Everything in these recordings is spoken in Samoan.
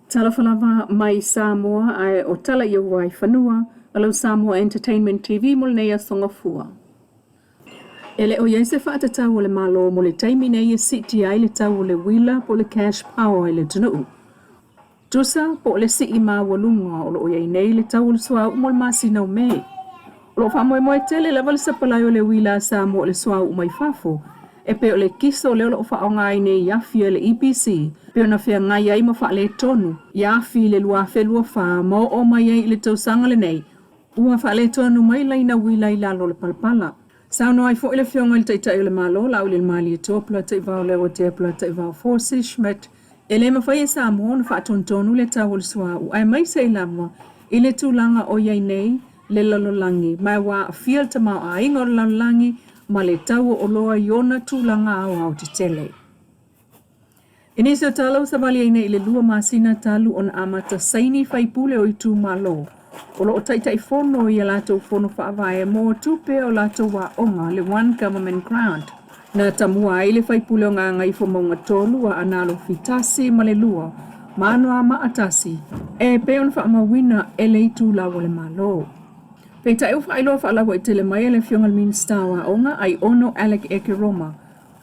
Talofa lava mai Samoa ae o tala ia ua i fanua a lau Samoa Entertainment TV mo lenei aso gafua. E le o i ai se faatatau a le Malo mo le taimi nei e siitia ai le tau o le uila po o le cash power i le atunuu. Tusa po o le sii maualuga o lo o i ai nei le tau o le suauu mo le masina o Me. O lo o faamoemoe tele lava le sapalai o le uila a Samoa i le suauu mai fafo, e pei o le kiso lea o lo o faaaoga ai nei i afi a le EPC pei ona feagai ai ma faaletonu i afi i le 2024 ma oo mai ai i le tausaga lenei ua faaletonu mai laina uila i lalo o le palapala. Saunoa ai foi le Afioga i le Taitai o le Malo, Laaulialemalietoa Polataivao Leuatea Polataivao Fosi Schmidt, E le mafai e Samoa ona faatonutonu le tau o le suauu aemaise ai lava i le tulaga o i ai nei le lalolagi ma ua aafia le tamaoaiga o le lalolagi ma le tau o oloa i ona tulaga aoaotetele. I nisi o tala ua savali ai nei i le 2 masina talu ona amata saini faipule o itumalo o lo o taitaifono i a latou fono faavae mo tupe o latou aoga le One Government Grant. Na tamua ai le faipule o Gagaifomauga 3 a Aana Alofi 1 ma le 2 ma Anoamaa 1 e pei ona faamauina e le Itulau o le Malo. Peitai ua faailoa faalauaitele mai e le Afioga i le Minisita o Aoga, Aiono Alec Ekeroma,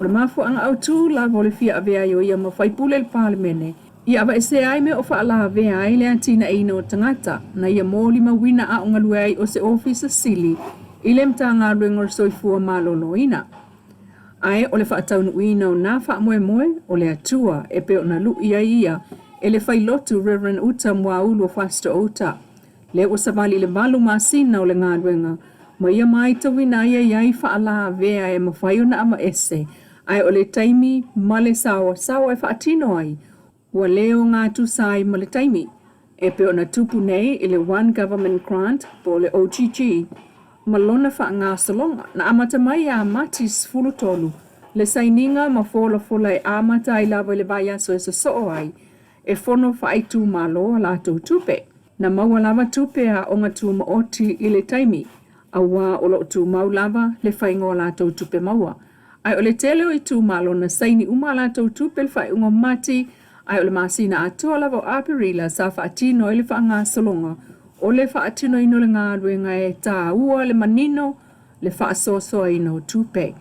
O le mafuaaga autu lava o le fia avea ai o ia ma faipule i le Palemene, ia aveesea ai mea o faalavea ai le atinaeina o tagata, na ia molimauina a o galue ai o se Ofisa Sili i le Matagaluega o le Soifua Maloloina. Ae o le faataunuuina o na faamoemoe o le Atua e pei ona lui ai ia e le failotu Rev. Uta Muaulu o Fasitoouta. Lea ua savali i le 8 masina o le galuega, ma ia matauina ai e i ai faalavea e mafai ona aveese, ae o le taimi ma le saoasaoa e faatino ai, ua le ogatusa ai ma le taimi e pei ona tupu nei i le One Government Grant po o le OGG ma lona faagasologa. Na amata mai ia Mati 13 le sainiga ma folafola e amata ai lava i le vaiaso e sosoo ai e fono faaitumalo a latou tupe. Na maua lava tupe a aoga tumaoti i le taimi, auā o lo o tumau lava le faiga o a latou tupe maua. Ae o le tele o itumalo na saini uma a latou tupe i le faaiuga o Mati, ae o le masina atoa lava o Aperila sa faatino ai le faagasologa o le faatinoina o le galuega e tāua le manino le faasoasoaina o tupe.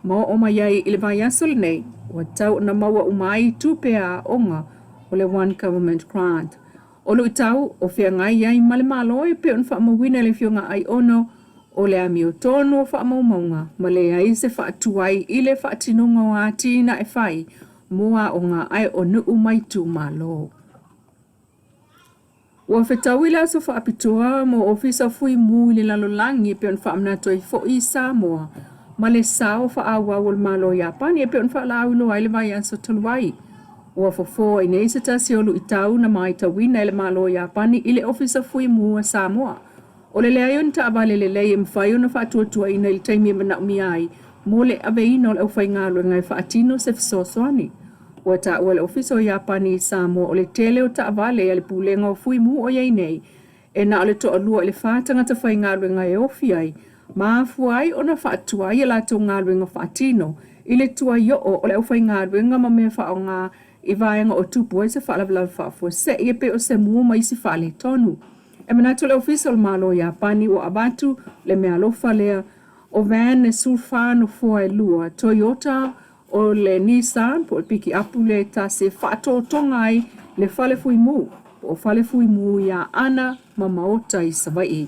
Ma oo mai ai i le vaiaso lenei, ua tau ona maua uma ai tupe a aoga o le One Government Grant. O luitau o feagai ai ma le Malo e pei ona faamauina e le Afioga Aiono, o le amiotonu o faamaumauga ma leai se faatuai i le faatinoga o atinae fai mo aoga ae o nuu ma itumalo. Ua fetaui le aso faapitoa mo Ofisa Fui Mu i le lalolagi e pei ona faamanatu ai foi i Samoa ma le sao faaauau o le Malo o Iapani e pei ona faalauiloa ai le vaiaso talu ai. Ua fofo ai nei se tasi o luitau na matauina e le Malo o Iapani i le Ofisa Fui Mu a Samoa. O le leai o ni taavale lelei e mafai ona faatuatuaina i le taimi e manaomia ai mo le aveina o le aufaigaluega e faatino se fesoasoani. Ua taua e le Ofisa o Iapani i Samoa o le tele o taavale a le Pulega o Fui Mu o i ai nei e na o le toalua i le fa tagata faigaluega e ofi ai ma afua ai ona faatuai a latou galuega faatino i le tuaioo o le aufaigaluega ma mea faaaoga i vaega o tupu ai se faalavelave faafuasei e pei o se mu ma isi faaletonu. E manatu le Ofisa o le Malo o Iapani ua avatu le meaalofa lea o van e 14 nofoa e lua, Toyota o le Nissan po o le pikiapu lea e tasi e faatotoga ai le fale fuimu po o fale fuimu i Aana ma Maota i Savaii.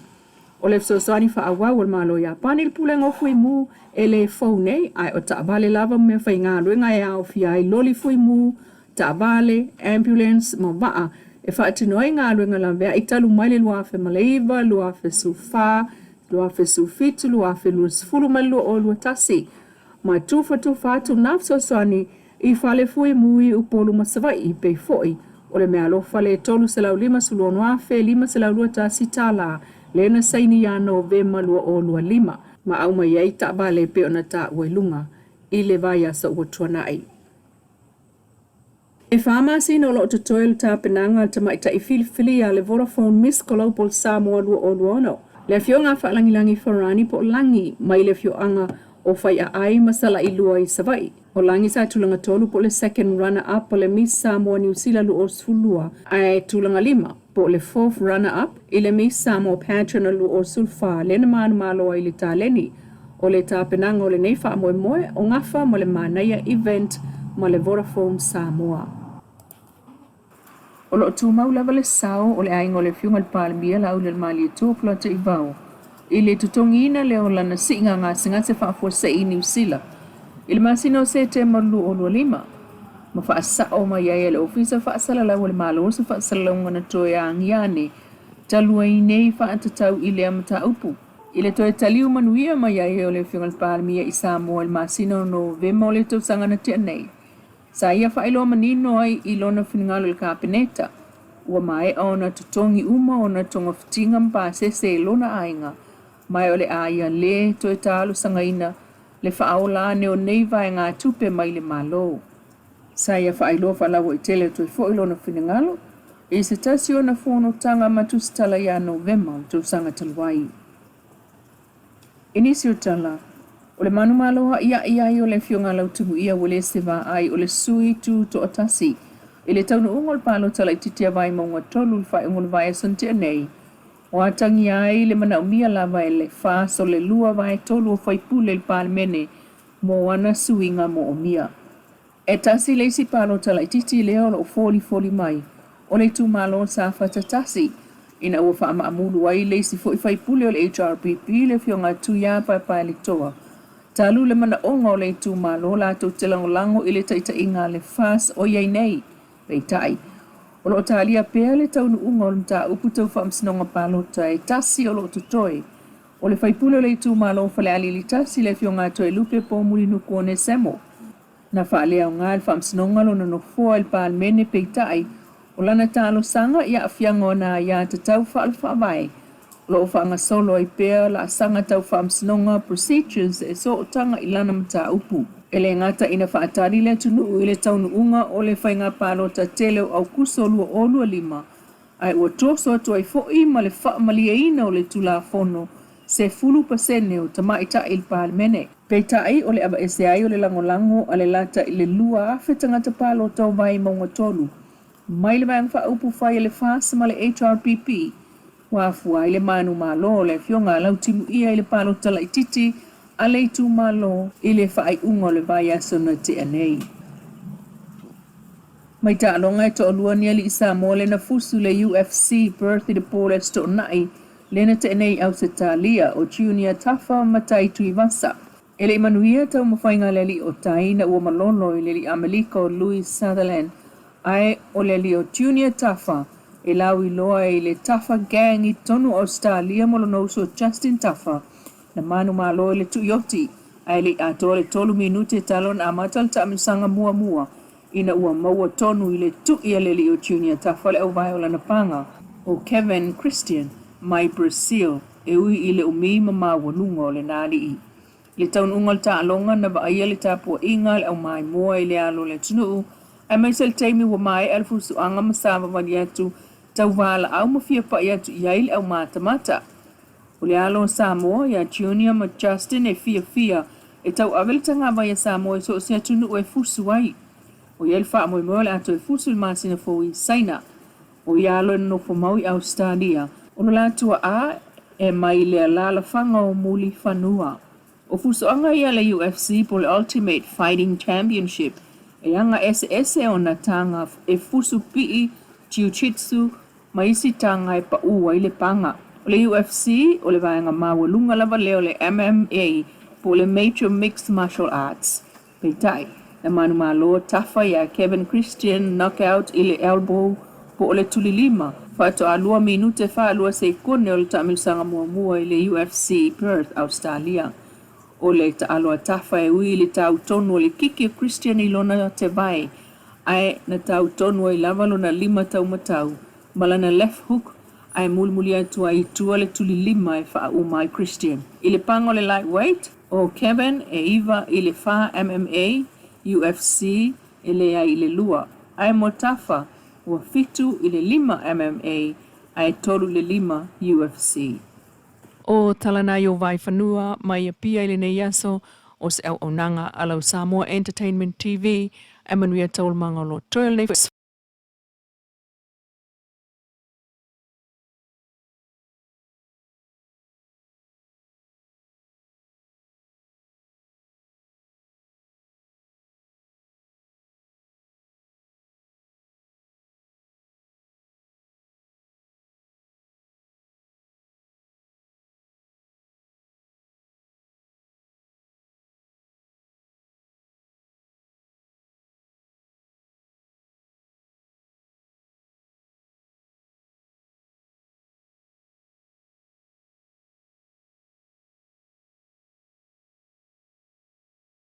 O le fesoasoani faaauau a le Malo o Iapani i le Pulega o Fuimu e le fou nei, ae o taavale lava ma meafaigaluega e aofia ai loli fuimu, taavale, ambulance ma vaa e faatino ai galuega laveai talu mai le 2009, 2014, 2017, 2020 ma le 2021. Ma tufatufa atu nā fesoasoani i fale fuimu i Upolu ma Savaii, pei foi o le meaalofa le $356,521 tālā lea na saini ia Novema 2025, ma aumai ai taavale e pei ona taua i luga i le vaiaso ua tuanai. E fa masina o lo o totoe le tapenaga a le tamaitai filifilia a le Vodafone Miss Global Samoa 2026, le Afioga a Faalagilagi Farani po o Lagi mai le afioaga o Faiaai ma Salailua i Savaii. O Lagi sa tulaga tolu po o le second runner up o le Miss Samoa Niu Sila 2012 ae tulaga lima po o le fourth runner up i le Miss Samoa Pageant o le 2014 lea na manumalo ai i le taleni. O le tapenaga o lenei faamoemoe o gafa ma le Manaia Event ma le Vodafone Samoa. O lo o tumau lava le sao o le aiga o le Afioga i le Palemia Laaulialemalietoa Polataivao i le totogiina lea o lana siiga gasegase faafuasei i Niu Sila i le masina o Setema 2025 ma faasao mai ai e le Ofisa Faasalalau a le Malo se faasalalauga na toe agia ane talu ai nei faatatau i lea mataupu. I le toe taliu manuia mai ai o le Afioga i le Palemia i Samoa i le masina o Novema o le tausaga na tea nei, Sa ia faailoa manino ai i lona finagalo i le Kapeneta, ua maea ona totogi uma ona togafitiga ma pasese e lona aiga, ma o le a ia lē toe talosagaina le faaola ane o nei vaegatupe mai le Malo. Sa ia faailoa faalauaitele atu ai foi lona finagalo i se tasi o ana fonotaga ma tusitala ia Novema o le tausaga talu ai. I nisi o tala, o le manumalo a'ia'i ai o le Afioga a Lautimuia Uelese Vaai o le sui tuto'atasi i le taunuuga o le palota laitiiti a Vaimauga 3 i le faaiuga o le vaiaso na tea nei, ua atagia ai le manaomia lava e le 42/3 o faipule i le Palemene mo ana suiga mo'omia. E tasi le isi palota laitiiti lea o lo o folifoli mai o le itumalo o Safata 1, ina ua faamaamulu ai le isi foi faipule o le HRPP le Afioga a Tuia Paepaeletoa talu le manaoga o le itumalo latou te lagolago i le taitaiga a le FAS o i ai nei. Peitai, o lo o talia pea le taunuuga o le mataupu tau faamasinoga palota e tasi o lo o totoe o le faipule o le itumalo o Falealili 1 le Afioga a Toelupe Poumulinuku Onesemo. Na faaleaoga e le Faamasinoga lona nofoa i le Palemene peitai, o lana talosaga i aafiaga o ana aiatatau faale-faavae o lo o faagasolo ai pea laasaga tau faamasinoga procedures e sootaga i lana mataupu. E le gata ina faatali le atunuu i le taunuuga o le faiga palota tele o Aokuso 2025, ae ua toso atu ai foi ma le faamalieina o le Tulafono 10% o tamaitai i le Palemene. Peitai, o le aveese ai o le lagolago a le lata i le 2,000 tagata palota o Vaimauga 3 mai le Vaega Faaupufai a le FAS ma le HRPP, ua afua ai le manumalo o le Afioga a Lautimuia i le palota laitiiti a le itumalo i le faaiuga o le vaiaso na tea nei. Mai taaloga e toalua ni alii Samoa lena fusu le UFC Perth i le po o le Aso Toonai lena tea nei i Ausetalia, o Junior Tafa ma Tai Tuivasa. E le i manuia taumafaiga a le alii o Tai ina ua malolo i le alii Amelika o Louis Sutherland, ae o le alii o Junior Tafa e lauiloa i le Tafa Gang i totonu o Ausetalia ma lona uso Justin Tafa na manumalo i le tuioti ae le i atoa le tolu minute talu ona amata le taamilosaga muamua ina ua maua tonu i le tui a le alii o Junior Tafa le auvae o lana paga, o Kevin Christian mai Brazil, e ui i le umi ma maualuga o lena alii. I le taunuuga o le taaloga, na vaaia le tapuaiga a le aumaimoa i le alo o le atunuu, aemaise le taimi ua maea le fusuaga ma savavali atu tauvalaau ma fia pai atu i ai le aumatamata. O le alo o Samoa ia Junior ma Justin e fiafia e tauave le tagavai a Samoa i so o se atunuu e fusu ai. O ia le faamoemoe o le a toe fusu i le masina fou i Saina. O ia alo e nonofo mau i Ausetalia. O lo la tuaa e mai le alaalafaga o Mulifanua. O fusoaga ia a le UFC po o le Ultimate Fighting Championship e aga eseese ona taga e fusu pii, jiu-jitsu, ma isi taga e paʻū ai le paga. O le UFC, o le vaega maualuga lava lea o le MMA po o le Major Mixed Martial Arts. Peitai, na manumalo Tafa iā Kevin Christian knockout i le elbow po o le tulilima, faatoa lua minute 42 sekone o le taamilosaga muamua i le UFC i Perth, Ausetalia. O le taalo a Tafa e ui i le tau tonu o le kiki o Christian i lona tevae, ae na tau tonu ai lava lona lima taumatau ma lana left hook ae mulimuli atu ai i tua le tulilima e faauma ai Christian. I le paga o le lightweight, ʻO Kevin e 9-4 MMA, UFC e leai i le lua, ae mo Tafa ua 7-5 MMA ae 3-5 UFC. ʻO Talanai o Vaifanua mai Apia i lenei aso. O se auaunaga a lau Samoa Entertainment TV, ae manuia taualumaga o lo o totoe o lenei.